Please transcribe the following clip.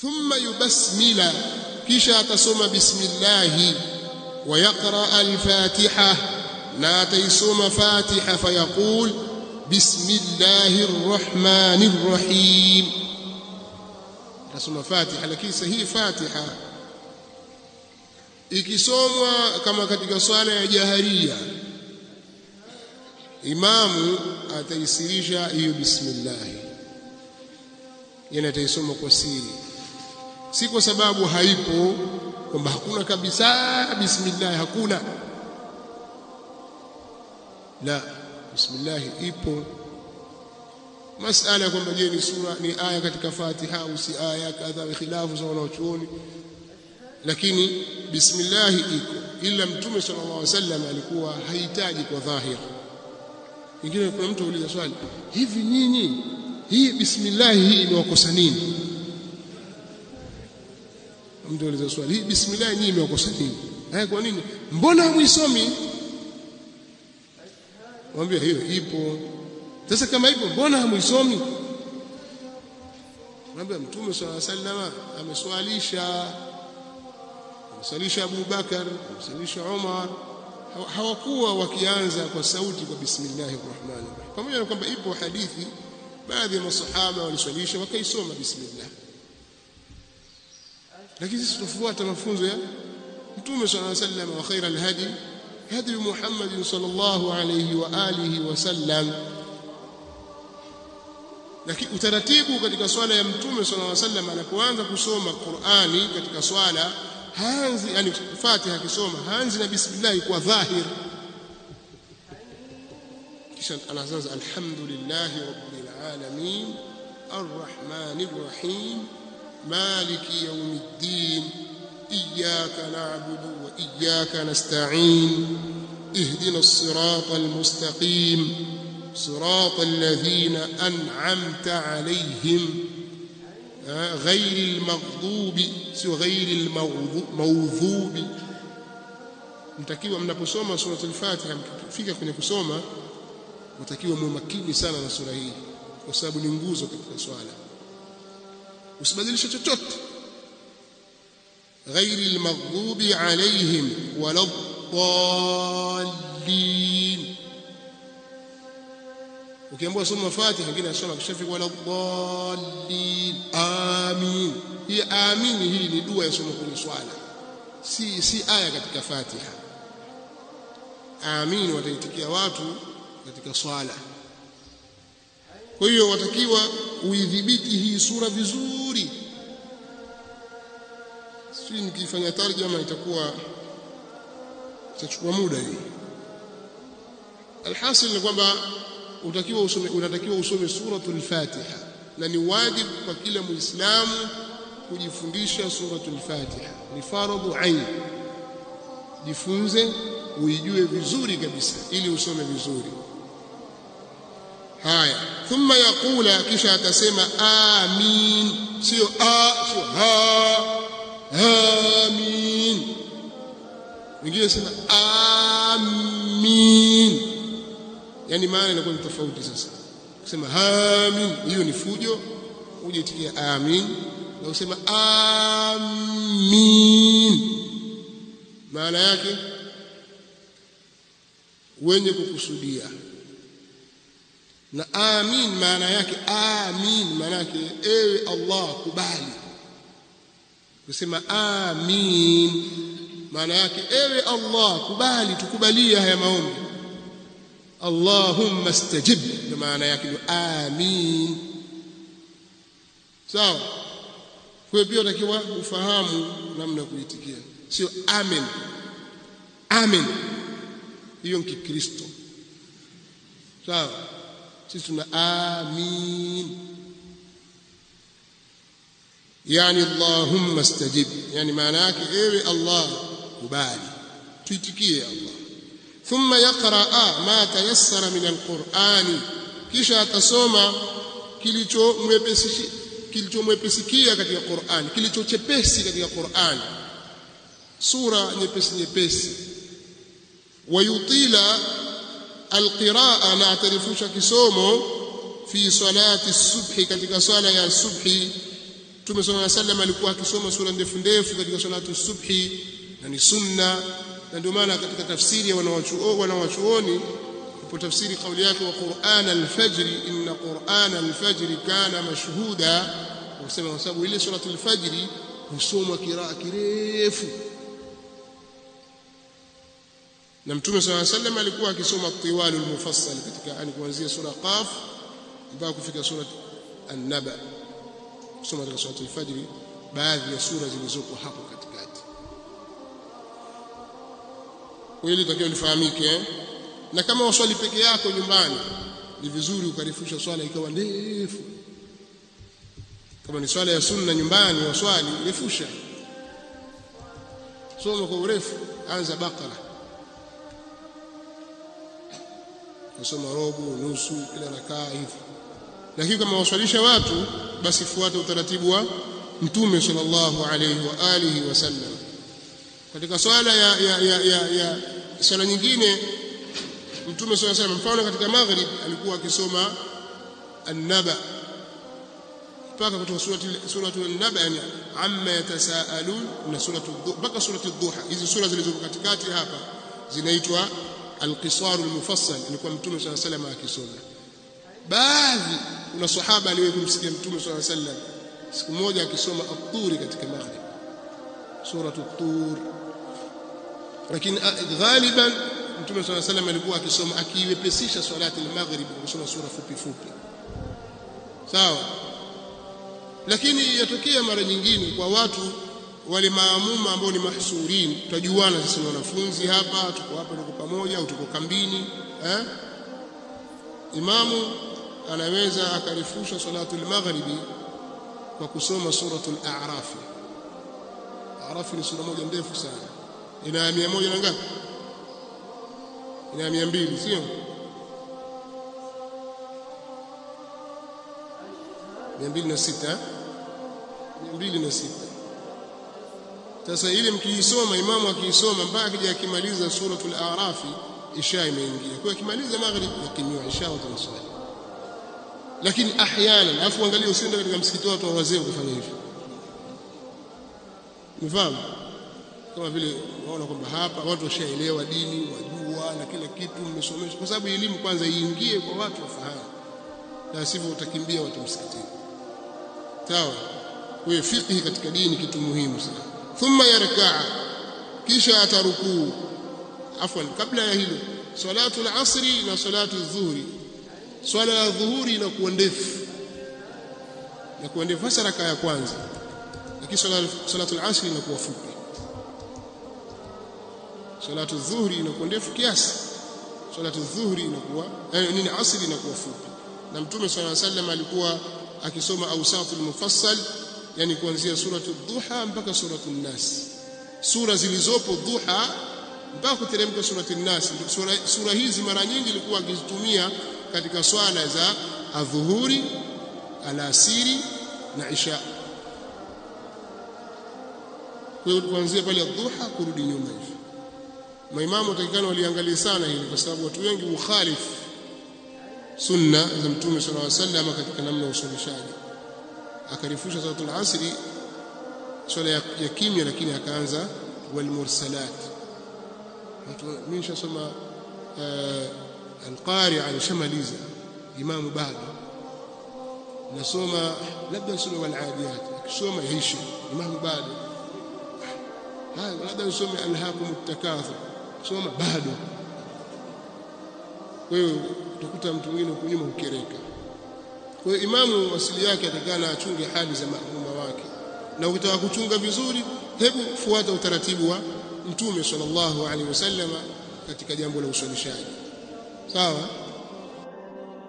Thumma yubasmila, kisha atasoma bismillahi, wa yaqra al-Fatiha, na ataisoma Fatiha, fayaqul bismillahir rahmanir rahim. Atasoma Fatiha, lakini sahihi Fatiha ikisomwa kama katika swala ya jaharia, imamu ataisirisha hiyo bismillah, yani ataisoma kwa siri, si kwa sababu haipo kwamba hakuna kabisa bismillah, hakuna. La, bismillah ipo. Masala kwamba je ni sura ni aya katika Fatiha au si aya, kadha wa khilafu za wanachuoni, lakini bismillah iko. Ila Mtume sallallahu alaihi wasallam alikuwa hahitaji kwa dhahir. Ingine kuna mtu uuliza swali, hivi nyinyi hii bismillah hii imewakosa nini? Mtu uuliza swali, hii bismillah nyinyi imewakosa nini? Haya, kwa nini mbona hamuisomi? Mwambie hiyo ipo. Sasa kama ipo mbona hamuisomi? Mwambie Mtume sallallahu alaihi wasallam ameswalisha, ameswalisha Abu Bakar, ameswalisha Umar, hawakuwa wakianza kwa sauti kwa bismillahir rahmanir rahim. Pamoja na kwamba ipo hadithi baadhi ya masahaba waliswalisha wakaisoma bismillah, lakini sisi tufuata mafunzo ya Mtume sallallahu alaihi wasallam, wa khairal hadi hadi Muhammad sallallahu alayhi wa alihi wasallam. Lakini utaratibu katika swala ya Mtume sallallahu alaihi wasallam, anapoanza kusoma Qur'ani katika swala haanzi, yani Fatiha akisoma haanzi na bismillah kwa dhahir, kisha anaanza alhamdulillahi rabbil alamin arrahmanir rahim maliki yawmiddin iyyaka na'budu wa iyyaka nasta'in ihdina as-siratal mustaqim siratal ladhina an'amta alayhim غير المغضوب sio غير الموضوب. Mtakiwa mnaposoma sura al-Fatiha, mkifika kwenye kusoma mtakiwa muwe makini sana na sura hii, kwa sababu ni nguzo katika swala. Usibadilishe chochote. غير المغضوب عليهم ولا الضالين. Ukiambiwa soma Fatiha, wengine anasoma kishafika wala dallin, amin. Hii amin hii ni dua ya somo kwenye swala, si aya katika Fatiha. Amin wataitikia watu katika swala. Kwa hiyo watakiwa uidhibiti hii sura vizuri. Si nikifanya tarjama itakuwa itachukua muda hii. Alhasil ni kwamba unatakiwa usome suratul Fatiha, na ni wajibu kwa kila Muislamu kujifundisha suratul Fatiha. Ni faradhu ain. Jifunze uijue vizuri kabisa ili usome vizuri. Haya, thumma yaqula, kisha atasema amin, sio a, sio ha, amin. Wengine sema amin, yani maana inakuwa ni tofauti. Sasa kusema amin hiyo ni fujo, uje itikia amin, na usema amin maana yake wenye kukusudia. Na amin maana yake, amin maana yake ewe Allah kubali. Kusema amin maana yake ewe Allah kubali, tukubalie haya maombi. Allahumma istajib, ndio maana yake ni amin. Sawa? Kwa hiyo pia unatakiwa ufahamu namna ya kuitikia, sio amen. Amen hiyo ni Kikristo. Sawa? Sisi tuna amin, yani Allahumma istajib, yani maana yake ewe Allah kubali, tuitikie Allah. Thumma yaqra ma tayassara min alqur'ani, kisha atasoma kilichomwepesikia katika Qur'an, kilichochepesi katika Qur'an, sura nyepesi nyepesi. Wayutila alqiraa, na atarifusha kisomo, fi salati subhi, katika swala ya subhi, Mtume sallallahu alaihi wasallam alikuwa akisoma sura ndefu ndefu katika salatu subhi, na ni sunna. Na ndio maana katika tafsiri ya wanawachuoni ipo tafsiri kauli yake wa Qur'an al-fajr, inna Qur'an al-fajr kana mashhuda, wasema kwa sababu ile suratul al-fajr husomwa kiraa kirefu, na Mtume sallallahu alaihi wasallam alikuwa akisoma tiwalul mufassal katika, yani kuanzia sura Qaf mpaka kufika sura An-Naba, kusoma katika suratul al-fajr baadhi ya sura zilizoko hapo katikati. Kwa hili takiwa lifahamike. Na kama waswali peke yako nyumbani, ni vizuri ukarefusha swala ikawa ndefu. Kama ni swala ya sunna nyumbani waswali, refusha, soma kwa urefu, anza Bakara, kusoma robo, nusu, kila rakaa hivi. Lakini kama waswalisha watu, basi fuata utaratibu wa Mtume sallallahu alayhi wa alihi wasallam. Katika swala ya swala nyingine Mtume sallallahu alayhi wasallam, mfano katika maghrib alikuwa akisoma An-Naba mpaka kutoka suratul An-Naba, yani amma yatasaalun, na suratul mpaka suratul Duha. Hizi sura zilizoko katikati hapa zinaitwa al-qisar al-mufassal, alikuwa Mtume sallallahu alayhi wasallam akisoma. Baadhi kuna sahaba aliwahi kumsikia Mtume sallallahu alayhi wasallam siku moja akisoma at-Tur katika maghrib, suratul Tur. Lakini ghaliban Mtume sallallahu alayhi wasallam alikuwa akisoma, akiiwepesisha swalati al-maghrib kusoma sura fupi fupi, sawa. Lakini yatokea mara nyingine kwa watu wale maamuma ambao ni mahsurin, tutajuana sisi ni wanafunzi hapa, tuko hapa, tuko pamoja au tuko kambini, eh? Imamu anaweza akarefusha salatul maghribi kwa kusoma suratul A'raf. A'raf ni sura moja ndefu sana, ina 100 na ngapi? Ina 200, sio? 206, 206. Sasa ile mkiisoma, imamu akiisoma mpaka akija akimaliza suratul A'raf, isha imeingia. Kwa akimaliza maghrib yakimiwa isha watamswali. Lakini ahyana, alafu angalia, usiende katika msikiti watu wa wazee kufanya hivyo. Nifahamu? Kama vile waona kwamba hapa watu washaelewa dini, wajua na kila kitu, mmesomeshwa. Kwa sababu elimu kwanza iingie kwa watu wafahamu, na sivyo utakimbia watu msikitini. Sawa? Kwa hiyo fiqh katika dini kitu muhimu sana. Thumma yarkaa, kisha atarukuu. Afwan, kabla ya hilo, salatu al-asri na salatu dhuhuri. Swala ya dhuhuri inakuwa ndefu, inakuwa ndefu hasa raka ya kwanza, lakini salatu al-asri inakuwa fupi. Salatu dhuhuri inakuwa ndefu kiasi, salatu dhuhuri inakuwa nini, asri inakuwa fupi. Na Mtume sallallahu alayhi wasallam alikuwa akisoma awsatul mufassal, yani kuanzia suratul Duha mpaka suratul Nas, sura zilizopo Duha mpaka kuteremka suratul Nas. Sura hizi mara nyingi ilikuwa akizitumia katika swala za adhuhuri, alasiri na isha. Kwa hiyo kuanzia pale Duha kurudi nyuma hivi. Maimamu takikana waliangalia sana hili, kwa sababu watu wengi ukhalifu sunna za Mtume sallallahu alaihi wasallam katika namna ya usomeshaji. Akarefusha salatul asri, swala ya kimya, lakini akaanza wal mursalat. Mimi nishasoma al-Qari'a, nishamaliza, imamu bado nasoma, labda nisome wal adiyat, akisoma yaisha, imamu bado, labda nisome alhaakum at-takathur, soma bado. Kwa hiyo utakuta mtu mwingine huko nyuma hukereka. Kwa hiyo imamu asili yake atakana achunge hali za maamuma wake, na ukitaka kuchunga vizuri, hebu fuata utaratibu wa Mtume sallallahu alaihi wasallam katika jambo la uswalishaji. Sawa?